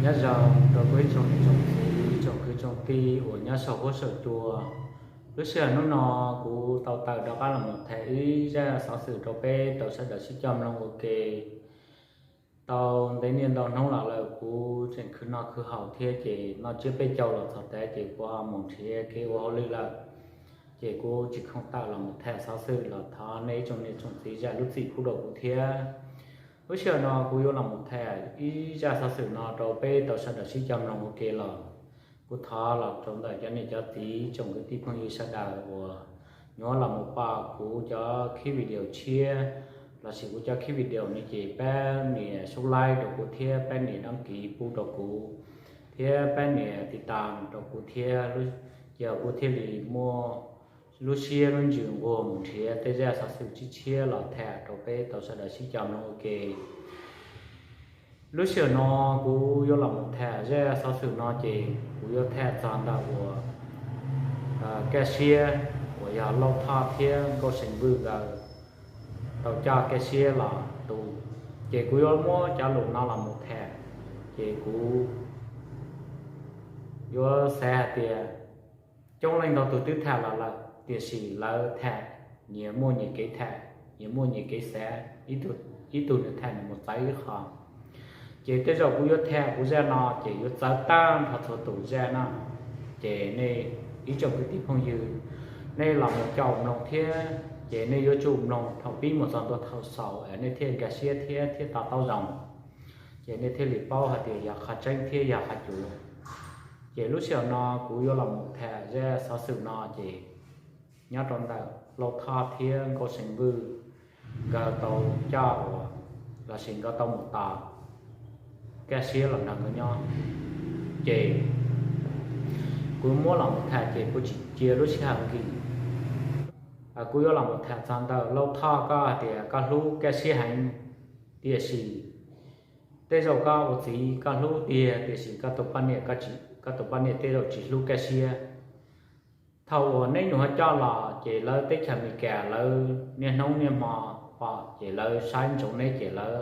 Nyob zoo rau kuv ib tsoom niam tsoom txiv, tsoom kwv tsoom tij uas nyob saum huab saum cua. Lub sij hawm hnub no kuv tau tawm rov qab los mus tham ib zaj xov xwm rau peb tau sawv daws sib coj mloog ua ke. Tau ntev niaj ntau hnub los lawm kuv tseem khwv noj khwv haus thiab ces noj tsiab peb caug los txog tav ces kuv ho mus nrhiav kev ua hauj lwm lawm, ces kuv tsis khoom tawm los mus tham xov xwm los thov nej ib tsoom niam tsoom txiv zam lub txim pub rau kuv thiab. Lub sij hawm no kuv yuav los mus tham ib zaj xov xwm no rau peb tau sawv daws sib coj mloog ua ke los kuv thov los rau ntawm cov niam cov txiv tsoom kwv tij phooj ywg sawv daws uas nyuam los mus pom kuv cov khib video tshiab lossis kuv cov khib video no ces pab nias subscribe rau kuv thiab pab nias đăng ký pub rau kuv thiab pab nias tiv tas rau kuv thiab, ces kuv thiaj li muaj lub siab lub ntsws nquag mus nrhiav tej zaj xov xwm tshiab tshiab los tham rau peb tau sawv daws sib coj mloog ua ke. Lub sij hawm no kuv yuav los mus tham zaj xov xwm no ces kuv yuav tham txog ntawm uas Kaj Siab uas yog Lauj Thoj thiab Nkauj See Vwj nkawd tau coj Kaj Siab los tu. Ces kuv yuav muab cov lus no los mus tham, ces kuv yuav xav hais tias coob leej ntau tus twb tham los lawm tiam sis lawv tham nyias muaj nyias kev tham, nyias muaj nyias kev xav, ib tug nws tham nws mus txawv ib qho. Ces tej zaum kuv yuav tham kuv zaj no ces yuav txawv tag nrho txhua tus zaj no. Ces nej ib tsoom kwv tij phooj ywg, nej los mus caum mloog thiab ces nej yuav tsum mloog thaum pib mus txog ntua thaum xaus es nej thiaj nkag siab thiab thiaj to taub zoo, ces nej thiaj li paub hais tias yog qhov tseeb thiab yog qhov cuav. Ces lub sij hawm no kuv yuav los mus tham zaj xov xwm no ces nyob rau ntawm Lauj Thoj thiab Nkauj See Vwj nkawd tau coj uas lossis nkawd tau mus tos Kaj Siab los nrog nkawd nyob. Ces kuv muab los mus tham ces kuv tsis cia lub sij hawm nkim. Kuv yuav los mus tham txog ntawm Lauj Thoj, koj hais tias koj hlub Kaj Siab heev, tiam sis tej zaum koj ua txiv koj hlub tiag tiam sis koj tus poj niam, koj tus poj niam tej zaum tsis hlub Kaj Siab. Thaum uas neb nyuam qhuav coj los ces lawv teb chaws Amelikas lawv niaj hnub niaj hmo pom ces lawv saib ntsoov neb ces lawv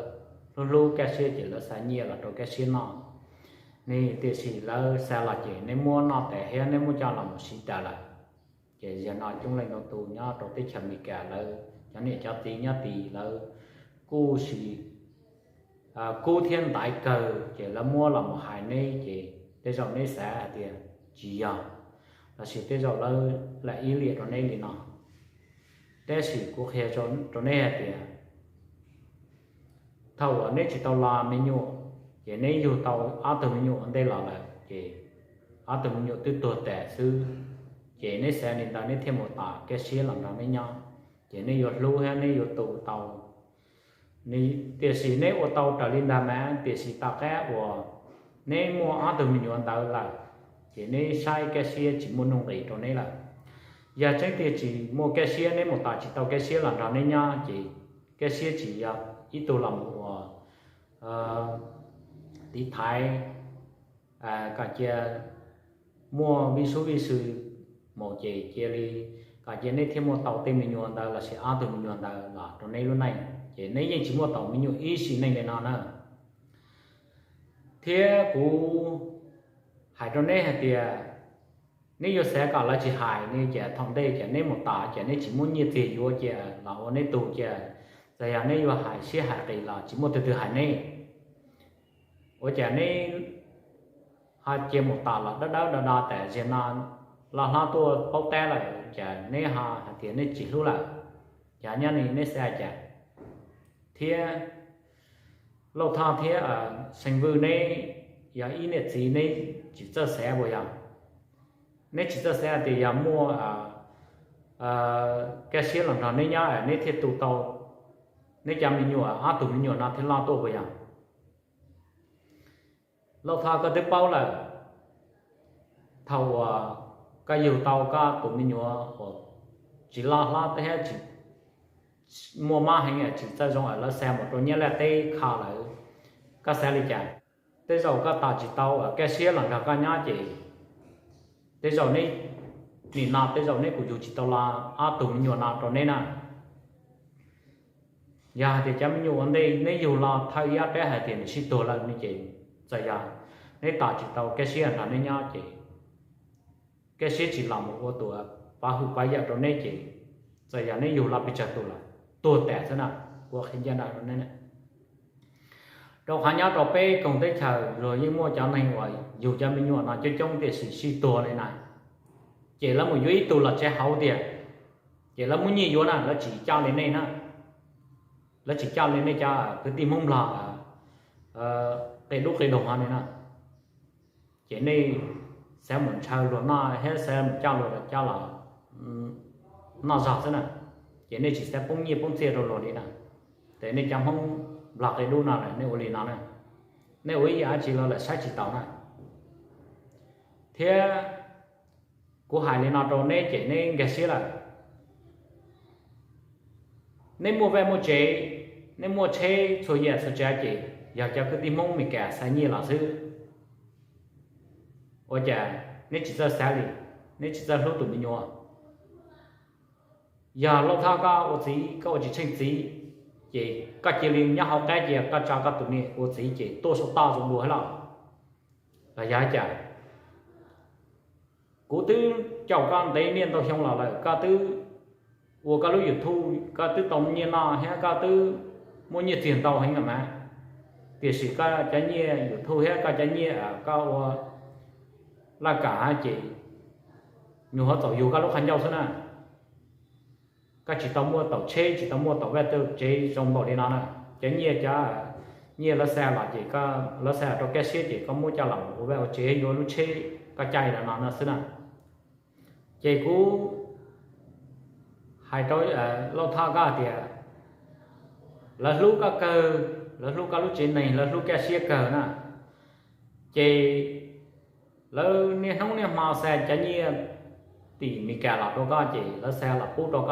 hlub hlub Kaj Siab ces lawv xa nyiaj los rau Kaj Siab noj. Nws tiam sis lawv xa los ces neb muab noj tas thiab neb muab coj los mus siv tas lawm. Ces yog no coob leej ntau tus nyob rau teb chaws Amelikas lawv cov niam cov txiv nyob tid lawv kuj si kub thiab ntaiv kawg ces lawv muab los mus hais neb ces tej zaum neb xav hais tias tsis yog, lossis tej zaum lawv lam ib liam rau neb li no. Tab sis kuv qhia rau neb hais tias thaum uas neb tsis tau los me nyuam, ces neb yug tau ob tug me nyuam ua ntej los lawm ces ob tug me nyuam twb tuag tas xwb. Ces neb xav li ntawd neb thiaj mus tos Kaj Siab los nrog neb nyob, ces neb yuav hlub thiab neb yuav tu tau. Tiam sis neb ua tau raws li ntawd mas tiam sis tom qab uas neb muaj ob tug me nyuam ntawd lawm, ces neb saib Kaj Siab tsis muaj nuj nqis rau neb lawm. Yog tseeb tiag tsis muaj Kaj Siab, neb mus tos tsis tau Kaj Siab los nrog neb nyob ces Kaj Siab tsis yog ib tug los mus uas tiv thaiv kom cia muaj vij sub vij sw mus ces cia li kom cia neb thiaj muaj tau tej me nyuam ntawd lossis ob tug me nyuam ntawd los rau neb lub neej ces neb yeej tsis muaj tau me nyuam ib sim neej li no na. Thiab kuv hais rau neb hais tias neb yuav xav kom lawv tsis hais ne, ces thaum ntej ces neb mus tos ces neb tsis muaj nyiaj txiag yuav ces los ua neb tug ces txawm yog neb yuav hais siab hais qis los tsis muaj tus twg hais neb. Ua cas neb ho cia mus tos los dawb dawb do do tas zim no loj hlob tuaj paub tab lawm ces neb ho hais tias neb tsis hlub lawm, ces nyob ni neb xav cas? Thiab Lauj Thoj thiab See Vwj neb yog ib niam txiv neb tsis txawj xav puas yog? Neb tsis txawj xav tias yog muaj Kaj Siab los nrog neb nyob neb thiaj tu tau neb cov me nyuam, ob tug me nyuam no thiaj loj tuaj puas yog? Lauj Thoj, koj twb paub lawm, thaum uas koj yug tau koj tus me nyuam uas tsis loj hlob thiab tsis muaj mob heev tsis txawj zoo es lawv xa mus rau Nyab Laj teb kho lawm, koj xav li cas? Tej zaum koj tos tsis tau Kaj Siab los nrog koj nyob ces tej zaum neb, nim no tej zaum neb kuj yug tsis tau los ob tug me nyuam no rau neb na. Yog hais tias cov me nyuam ua ntej neb yug los thawj ib ob peb hais tias nws sib tuag lawm no ces txawm yog Neb tos tsis tau Kab Siab nrog neb nyob ces Kab Siab tsis los mus ua tus pov hwm pov yawm rau neb ces txawm yog neb yug los pes tsawg tus los tuag tas xwb na. Kuv qhia ncaj nraim rau neb, rau qhov nyob rau peb koog teb chaws luag yeej muaj cov neeg uas yug cov me nyuam no coob coob tiam sis sib tuag li na. Ces lawv mus yuav ib tug los tsev hauv tiag, ces lawv muab nyiaj yuav na, lawv tsis coj li nej na. Lawv tsis coj li nej cov kwv tij Hmoob Nplog qia dub qia daug ho li na. Ces nej xav mus ntshaw luag noj thiab xav mus coj luag coj los noj zog xwb na. Ces nej tsis xav poob nyiaj poob txiaj rau luag li na. Ces nej cov Hmoob Nplog qia dub no nej ua li no na, nej ua ib yam dab tsi los lawv saib tsis taus na. Thiab kuv hais li no rau neb ces neb nkag siab lawm. Neb muaj vaj muaj tsev, neb muaj tsheb txhua yam txhua tsav ces yog cov kwv tij Hmoob Meskas xa nyiaj los xwb. Ua cas neb tsis txawj xav li, neb tsis txawj hlub tus me nyuam? Yog Lauj Thoj koj ua txiv koj ua tsis tsheej txiv, ces koj cia li nyob hauv qab cia koj tso koj tus niam ua txiv ces tuaj saum toj zoo dua thiab los? Los yog cas? Kuv twb caum koj ntev niaj ntau xyoo los lawm, koj twb ua koj lub YouTube, koj twb tau nyiaj noj thiab koj twb muaj nyiaj txiag ntau heev los mas, tiam sis koj cov nyiaj YouTube thiab koj cov nyiaj koj ua laj kam ces nyuam qhuav txaus yug koj lub qhov ncauj xwb na. Koj tsis tau muaj tau tsheb, tsis tau muaj tau vaj tau tsev zoo npaum li no na. Cov nyiaj, cov nyiaj lawv xa los ces, lawv xa los rau Kab Siab ces koj muab coj los ua vaj ua tsev, yuav lub tsheb koj caij no no xwb na. Ces kuv hais rau Lauj Thoj koj tias, lawv hlub koj kawg, lawv hlub koj lub tsev neeg, lawv hlub Kab Siab kawg na. Ces lawv niaj hnub niaj hmo xa cov nyiaj tim Meskas los rau koj ces lawv xa los pub rau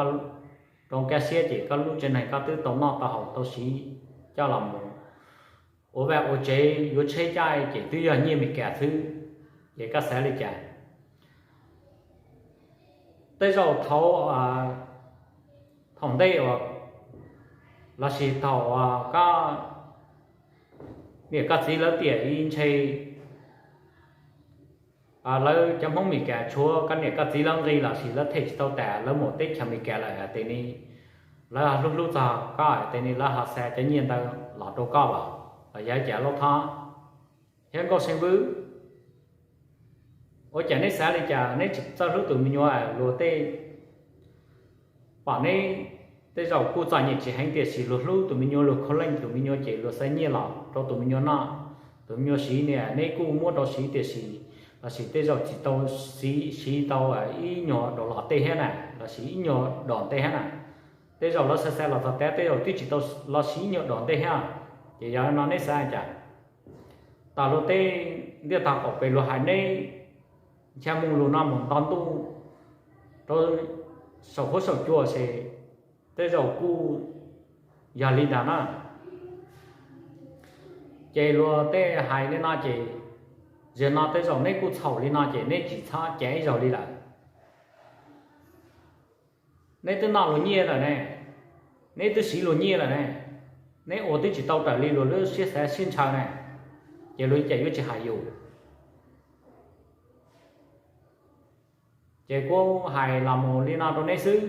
Kab Siab ces koj lub tsev neeg koj twb tau noj tau haus tau siv coj los mus ua vaj ua tsev yuav tsheb caij ces twb yog nyiaj Meskas xwb. Ces koj xav li cas? Tej zaum thaum, thaum ntej uas, lossis thaum uas koj niam koj txiv lawv tiam i ntshe lawv cov Hmoob Meskas tshuav koj niam koj txiv lawv nqi lossis lawv them tsis tau tas lawv mus teb chaws Meskas lawm tes ni, lawv hlub hlub txog koj tes ni lawv ho xa cov nyiaj ntawd los rau koj los? Los yog cas Lauj Thoj thiab Nkauj See Vwj? Ua cas neb xav li cas neb tsis txawj hlub tus me nyuam luag tej? Pom neb tej zaum kuj txom nyem tsis heev tiam sis luag hlub tus me nyuam, luag khuv leej tus me nyuam ces luag xa nyiaj los rau tus me nyuam noj, tus me nyuam siv niam. Neb kuj muab rau siv tiam sis, lossis tej zaum tsis tau siv, siv tau ib nyuag dos los tej thiab na, lossis ib nyuag dos tej thiab na. Tej zaum lawv xa xa los txog tab tej zaum twb tsis tau los siv ib nyuag dos tej thiab. Ces yog no neb xav li cas? Tom luag tej ntiaj teb qaum pem luag hais neb ncha mus lug no mus nto ntuj rau saum huab saum cua ces tej zaum kuj yog li ntawd na. Ces luag tej hais li no ces zaum no tej zaum neb kuj txhaum li no ces neb tsis txhob ceev ib zaug li lawm. Neb twb noj luag nyiaj lawm ne, neb twb siv luag nyiaj lawm ne, neb ua twb tsis tau raws li luag lub siab xav siab ntshaw ne, ces luag cas yuav tsis hais yus? Ces kuv hais los mus li no rau neb xwb,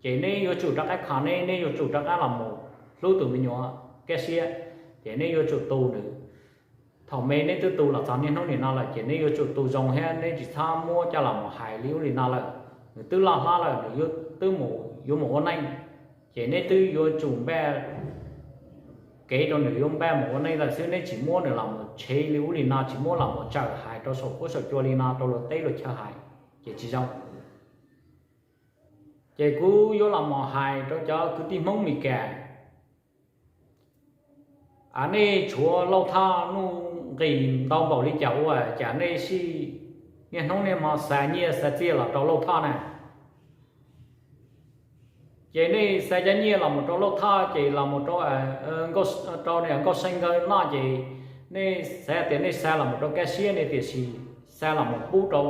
ces neb yuav tsum rov qab kho neb, neb yuav tsum rov qab los mus hlub tus me nyuam kaj siab, ces neb yuav tsum tu nws. Thaum me neb twb tu los txog niaj hnub nim no lawm ces neb yuav tsum tu zoo thiab neb tsis txhob muab coj los mus hais li ub li no lawm. Nws twb loj hlob lawm, nws twb yuav mus ua neej, ces neb twb yuav tsum npaj kev rau nws yuav npaj mus ua neej lawm xwb. Neb tsis muab nws los mus tshev li ub li no, tsis muab los mus tsawm hais rau saum huab saum cua li no rau luag teb luag chaw hais, ces tsis zoo. Ces kuv yuav los mus hais rau cov kwv tij Hmoob Mes Kas, nej tshuav Lauj Thoj nuj nqis ntau npaum li cas ua cas nej sij niaj hnub niaj hmo xa nyiaj xa txiaj los rau Lauj Thoj na. Ces nej xa cov nyiaj los mus rau Lauj Thoj ces los mus rau, rau Nkauj See nkawd noj ces nej xav tias nej xa los mus rau kaj siab ne, tiam sis xa los mus pub rau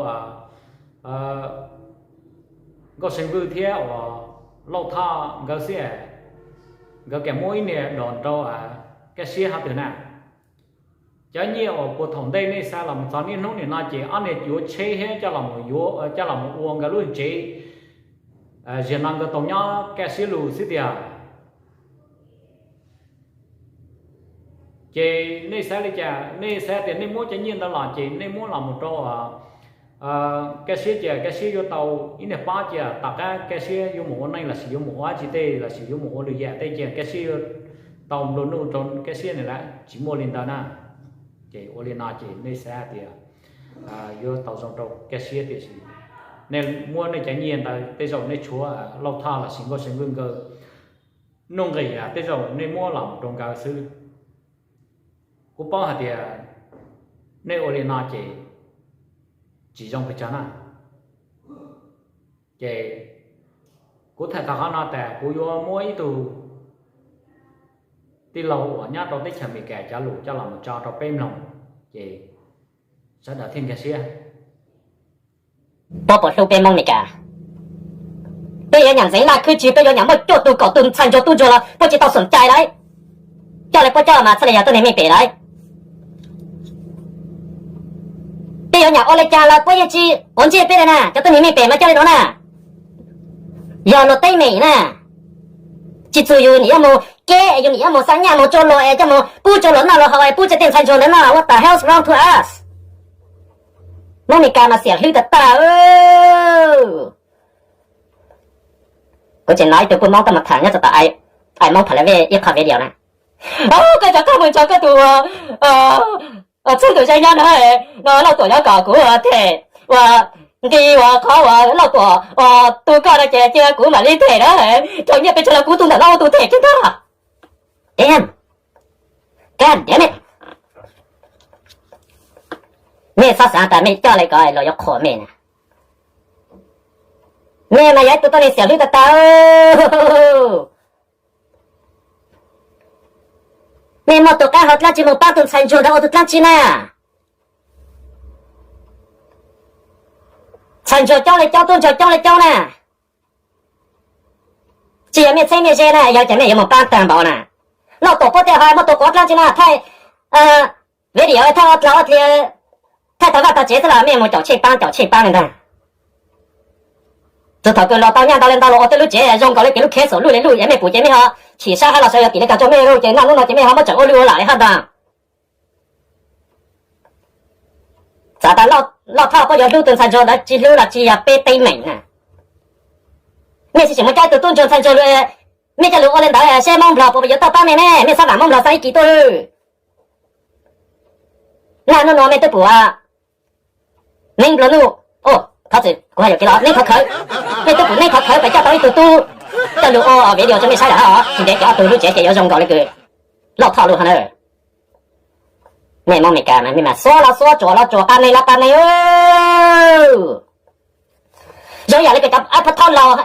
Nkauj See Vwj thiab uas Lauj Thoj nkawd xwb. Nkawd kam muab ib niag dos rau kaj siab hov twg na. Cov nyiaj uas puag thaum ntej nej xa los mus txog niaj hnub nim no ces ob niag yuav tsheb thiab coj los mus ua nkawd lub tsev, zaum no nkawd tau nyob kaj siab lug xwb tiag. Ces nej xav li cas? Nej xav tias nej muab cov nyiaj ntawd los ces nej muab los mus rau kaj siab, ces kaj siab yuav tau ib niag pab, ces tom qab kaj siab yuav mus ua neej lossis yuav mus ua dab tsi tej lossis yuav mus ua lwm yam tej ces kaj siab yuav tau nplua nuj rau kaj siab ne lawm. Tsis muaj li ntawd na. Ces ua li no ces nej xav tias yuav tau zoo rau kaj siab tiam sis nej muab nej cov nyiaj ntawd tej zaum nej tshuav Lauj Thoj lossis Nkauj Seev Vwj nkawd nuj nqis, tej zaum nej muab los mus rau nkawd xwb. Kuv paub hais tias nej ua li no ces tsis zoo pes tsawg na. Ces kuv tham txog qhov no tas kuv yuav muab ib tug tij laug uas nyob rau teb chaws Amelikas cov lus coj los mus tso rau peb mloog, ces sawv daws thiaj nkag siab. Puab puas hlub peb Hmoob Amelikas? Peb yuav nyam ntxeev laj khwb tsis, peb yuav nyam muab cuaj tug kaum tug ntxhais ntsuag tub ntsuag los puab tsis tau xom cai lawm. Coj li puab coj mas txhaj li yog tuab neeg meej pem lawm. Peb yuav nyam ua li cas los puab yeej tsis quav ntsej peb li na, cov tuab neeg meej pem mas coj li no na. Yog luag teeb meem na, tsis txug yus nim yuav mus keb es yus nim yuav mus xa nyaj mus rau luag es coj mus pub rau luag noj luag haus es pub rau tej ntxhais ntsuag ntawd no, what the hell's wrong to us? Hmoob Amelikas mas xiam hlwb tag tag. Kuv tseem hnov ib tug puj Hmoob tuaj mus tham nyob rau tom Ai Hmoob Pha La Vej ib qho video na. Koj cov koj mus nrog koj tus txheej tus ze nyob no, no Lauj Tuam nyob kom kuv them ua nti ua qhov uas Lauj Tuam ua tu koj no ces cia kuv mam li them na. Raug nyiaj pes tsawg los kuv tus ntawm no ua tus them kiag ntag. Damn, god damn it. Mej txhob xav tas mej coj li ko luag yuav qhuas mej na. Mej mas yog ib tug tuab neeg xiam hlwb tag tag. Mej muaj tus qaab hau dlaab tsi moog paab tug ntxhais ntsuag ntawd ua tus dlaab tsi na? Ntxhais ntsuag coob le coob, tub ntsuag coob le coob na. Tsis yog mej txheeb mej ze na, yog ces mej yuav moog paab taag npaum na. Lauj Tuam puab tej ho muaj tus quav dlaab tsi na, thaij video thaij ua dlaag ua dli, thaij tau vaj tau tsev xwb los mej moog caum tsheej paab caum tsheej paab le ntag. Txug thaum kws los tau nyaj ntau le ntau los ua tej lub tsev zoo nkaus le kws lub kheb xaum luj le luj es mej pum ces mej ho chim sab hab los sawv yog tim le kag rua mej lug ces naj nub no ces mej ho muab tseem ua lwj ua lam le hab ntag. Txawm tas Lauj Thoj puab yuav hlub tug ntxhais ntsuag ntawd tsi hlub los tsis yog peb teeb meem na. Mej tsis tseem muaj coj ib tug tub ntsuag ntxhais ntsuag lug, mej coj lug ua le ntawd seb Moob Nplog puas yuav tuaj paab mej ne, mej xaab vaam Moob Nplog xaab ib kis tuaj lwj. Naj nub nuav mej twb pum neeb nplua nuj, thov txim kuv hais yuam kev los neeb khov khawv, mej twb pum neeb khov khawv pes coj tau ib tug tub coj lug ua video rua mej saib lawm hab os, tsis ntev ces ob tug lub tsev ces yuav zoo nkaus le kws Lauj Thoj lug hab na. Mej Moob Amelikas mas mej mas xuab los xuab tsuam los tsuam qab neeg los qab neeg. Zoo yam le kws cov ab pha thoj laug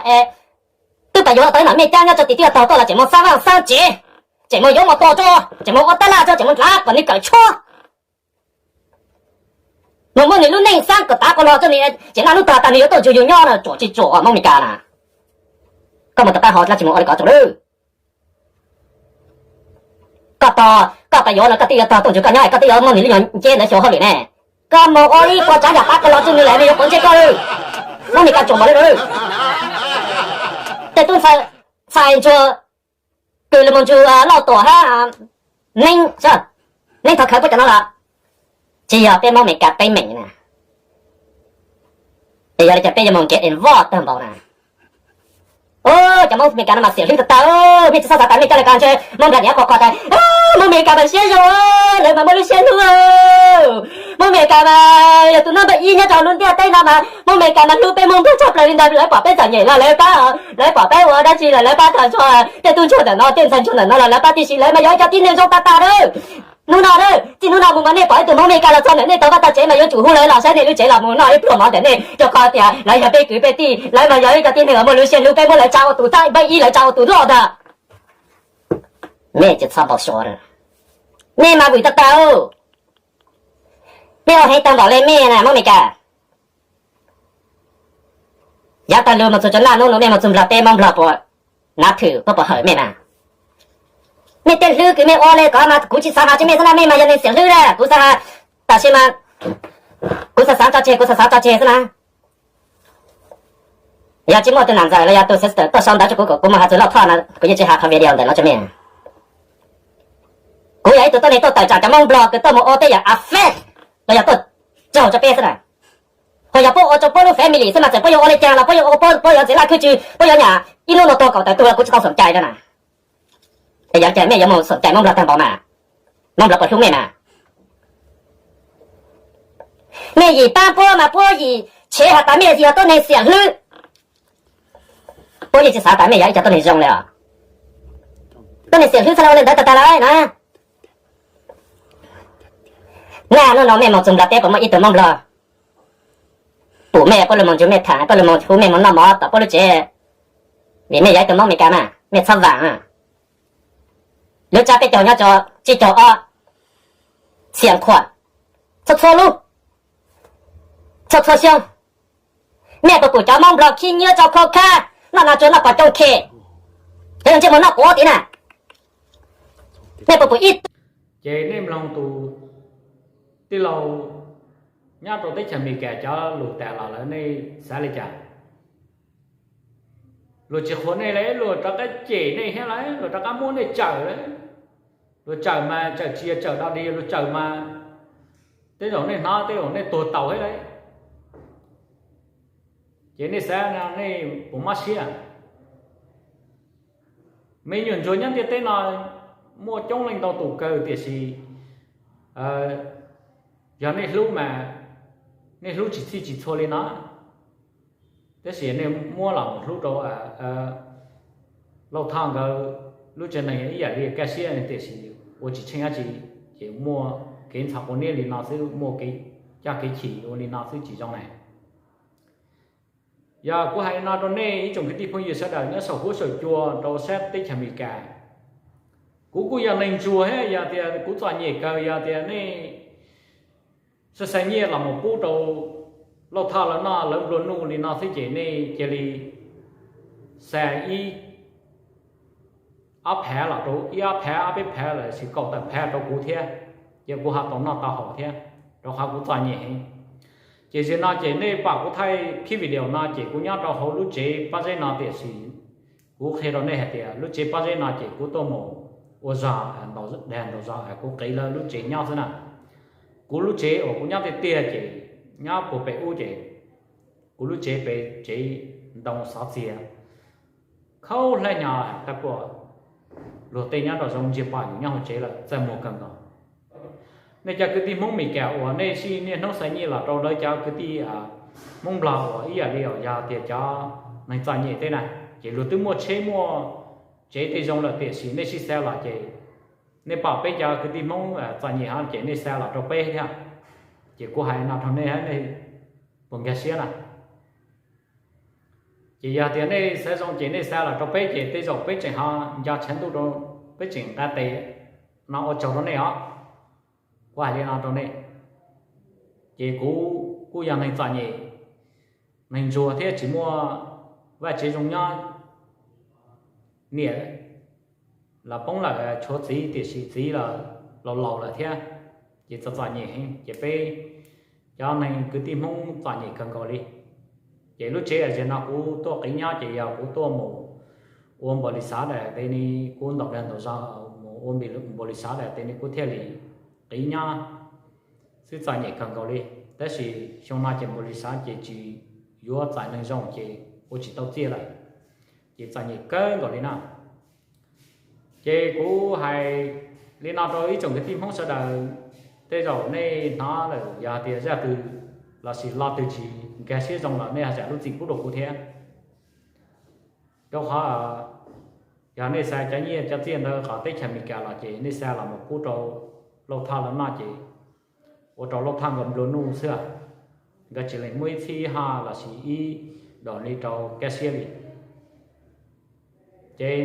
twb tas yuav tau ib nom mej caab nyob rua tim tij taug tuaj los tseem moog xaab vaaj xaab tsev, tseem moog yuav mos tos rua, tseem moog ua tab laj rua, tseem moog dlav kom nwg kawm tshuab, moog muab nwg lub neej xaab kom tav qo lug rua nwg, ces naj nub tag tas nwg yuav tuaj nrug yug nyob na, tsuam tsis tsuam Moob Amelikas na. Koj moog tau qaab hau dlaab tsi moog ua le kov tsuam lawm. Koj tog, koj tas yuav los koj twb yuav tog tuaj nrug koj nyob, koj twb yuav muab nwg lub nyuag nceb ntawd xyuas hauj lwm ne. Koj moog ua ib qho tsaav yaam tav qo lug rua nwg lawm nwg yuav quav ntsej koj lawm. Moob Amelikas tsuam npaum le lawm. Tej tub ntxhais ntsuag kws lug moog nrug Lauj Tuam hab Neeb, Neeb Thov Khawv puab cov no los tsis yog peb Moob Amelikas teeb meem na. Es yog le caag peb yuav moog get involved taag npaum na? Cov Moob Amelikas no mas xiam hlwb tag tag. Mej tsi xob xaav tas mej coj le kag ntshe Moob Nplog niam qhuas qhuas tas Moob Amelikas mas siab zoo, lawv mas muaj lub siab hlub. Moob Amelikas mas yog tus nub npawb ib nyob rua lub ntiaj teb no mas Moob Amelikas mas hlub peb Moob Nplog tshaj plawg li ntawd. Lawv pom peb txom nyem los lawv pab, lawv pom peb ua dab tsi los lawv pab taag nrho. Tej tub ntsuag ntawm no, tej ntxhais ntsuag ntawm no los lawv pab tib si, lawv mas yog ib co tib neeg zoo tag tag na. Nub no, txij nub no mus mas nej pom ib tug Moob Amelikas los txog ntawm nej tau vaj tau tsev mas yuav tsum hu lawv los saib nej lub tsev los mus noj ib pluag mov ntawm nej, rua qhov tias lawv yog peb kwv peb tij, lawv mas yog ib co tib neeg uas muaj lub siab hlub peb, muab lawv tsa ua tus txaij npawb ib, lawv tsa ua tus loj ntag. Nej tsi txhob npau suav, nej mas vwm tag tag. Mej ua heev taag npaum le mej na Moob Amelikas. Yav taag lug moog txug rua naj nub nua mej moog txug Nplog teb, Moob Nplog puas nav thwm, puab puas hawm mej na? Mej tej hlwb kws mej ua le ko mas kuv tsi xaav has tsua mej xwb na, mej mas yog neeg xiam hlwb na, kuv xaav has, tab sis mas kuv xaav xaav tso tseg, kuv xaav xaav tso tseg xwb na. Yog tsi muaj tug nam ntxawm los yog tug sister tuaj sau ntawv tsua kuv kom kuv moog has txug Lauj Thoj no, kuv yeej tsi has qhov video ntawm no tsua mej. Kuv yog ib tug tuab neeg tuaj tawm tsaam cov Moob Nplog kws tuaj moog ua tej yaam affect los yog tuaj raug tsua peb xwb na. Ho yog puab ua tsua puab lub family xwb mas txawm puab yuav ua le caag los puab yuav ua, puab yuav ntxiv laj khwj tswv, puab yuav nyam ib nub nua tuag kaum tawm tug los kuv tsi tau xoom cai na. Yog le caag mej yuav moog xoom cai Moob Nplog taag npaum mas, Moob Nplog puas hlub mej mas? Mej yim paab puab mas puab yim tshev has tas mej yog tuab neeg xiam hlwb. Puab yeej tsi xaav tas mej yog ib co tuab neeg zoo le os. Tuab neeg xiam hlwb txhaj le ua le ntawd tag tag lawm na. Naj nub no mej moog txug Nplog teb puas muaj ib tug Moob Nplog pum mej, puab lug moog nrug mej tham, puab lug moog hu mej moog noj mov tom puab lub tsev? Vim mej yog ib tug Moob Amelikas mas mej txhob vaam. Lub tsab peb caug nyob rua tsib caug ob, xiam khuam txhua txhua lub, txhua txhua xyoo. Mej puas pum cov Moob Nplog khib nyiab tso khau khab, noj nas tsuag noj pom coo khem, cov yog ntsej muag noj quav tid na? Mej puas pum ib tug? Ces nej mloog tus tij laug nyob rau teb chaws Amelikas cov lus tas los lawm nej xav li cas? Luag tsis qhuas nej lawm, luag rov qab cem nej thiab lawm, luag rov qab muab nej tsawm lawm. Luag tsawm mas tsawm tsis yog tsawm dog dig, luag tsawm mas tej zaum nej hnov tej zaum nej tuag taus thiab lawm. Ces nej xav no nej puas mob siab? Me nyuam ntsuag nyob ntiaj teb no muaj coob leej ntau tus kawg, tiam sis yog nej hlub mas nej hlub tsis txhij tsis txhua li no. Tab sis nej muab los mus hlub rau Lauj Thoj nkawd lub tsev neeg ib yam li kaj siab, tiam sis ua tsis tsheej dab tsi, ces muaj kev ntxhov quav niab li no xwb, muaj kev coj kev chim ua li no xwb tsis zoo na. Yog kuv hais li no rau nej ib tsoom kwv tij phooj ywg sawv daws nyob saum huab saum cua rau sab teb chaws Amelikas, kuv kuj yog neeg ntsuag thiab, yog tias kuv txom nyem kawg, yog tias nej xa xa nyiaj los mus pub rau Lauj Thoj lawv noj lawv nplua nuj li no xwb ces nej cia li xa ib ob phav los rau, ib ob phav ob peb phav los sis kaum tawm phav rau kuv thiab, ces kuv ho tau noj tau haus thiab, rau qhov kuv txom nyem heev. Ces zaum no ces nej pom kuv thaij khib video no ces kuv nyob rau hauv lub tsev pob zeb no, tiam sis kuv qhia rau nej hais tias lub tsev pob zeb no ces kuv tuaj mus ua zog, dag ntau zog, kuv qiv lawv lub tsev nyob xwb na. Kuv lub tsev uas kuv nyob tiag tiag ces nyob puag pem ub ces kuv lub tsev pem tsev ntoo xov txiag, khaub hlab nyo, tag puas luag tej nyob rau zoo ntsiag pom yus nyob hauv tsev lawm txaj muag kawg nkaus. Nej cov kwv tij Hmoob Amelikas uas nej sib niaj hnub xa nyiaj los rau lawv cov kwv tij Hmoob Nplog uas ib yam li uas yog tias cov neeg txom nyem tej na, ces luag twb muaj tsheb muaj tsev tej zoo lawm, tiam sis nej sib xa los ces nej pom peb cov kwv tij Hmoob txom nyem ho ces nej xa los rau peb thiab, ces kuv hais no rau nej, nej puas nkag siab na? Ces yog tias nej xav zoo ces nej xa los rau peb ces tej zaum peb tseem ho nco tshav ntuj rau, peb tseem nqa tes no ua tsaug rau nej os. Kuv hais li no rau nej, ces kuv kuj yog neeg txom nyem, neeg ntsuag thiab tsis muaj vaj tsev zoo nyob. Niam los poob lawm tshuav txiv, tiam sis txiv los laus laus lawm thiab, ces txom txom nyem heev, ces peb cov neeg kwv tij Hmoob txom nyem kawg nkaus li. Ces lub tsev zaum no kuv tuaj qiv nyob ces yog kuv tuaj mus ua npaum li xav daim tes ni, kuv ntaus dag ntaus zog mus ua npaum li xav daim tes ni kuv thiaj li qiv nyob xwb, txom nyem kawg nkaus li. Tab sis xyoo no ces npaum li xav ces tsis yuav txais neeg zoo ces ua tsis tau txiaj lawm, ces txom nyem kawg nkaus li na. Ces kuv hais li no rau ib tsoom kwv tij Hmoob sawv daws, tej zaum nej hnov lawm yog tias zaj twg lossis lo twg tsis nkag siab zoo los nej ho zam lub txim pub rau kuv thiab. Rau qhov yog nej xa cov nyiaj cov txiaj ntawd qhov teb chaws Amelikas los ces nej xa los mus pub rau Lauj Thoj lawv noj ces ua rau Lauj Thoj nkawd nplua nuj xwb, nkawd tsis lees muab ib txhib ib ho lossis ib daim li rau kaj siab li. Ces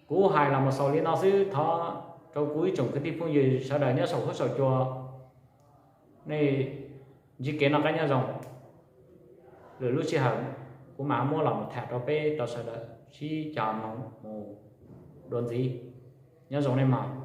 kuv hais los mus xaus li no xwb, thov rau kuv ib tsoom kwv tij phooj ywg sawv daws nyob saum huab saum cua, nej ntsib kev noj qab nyob zoo. Lwm lub sij hawm kuv mam muab los mus tham rau peb tau sawv daws sib cog mus dua ntxiv. Nyob zoo nej mas.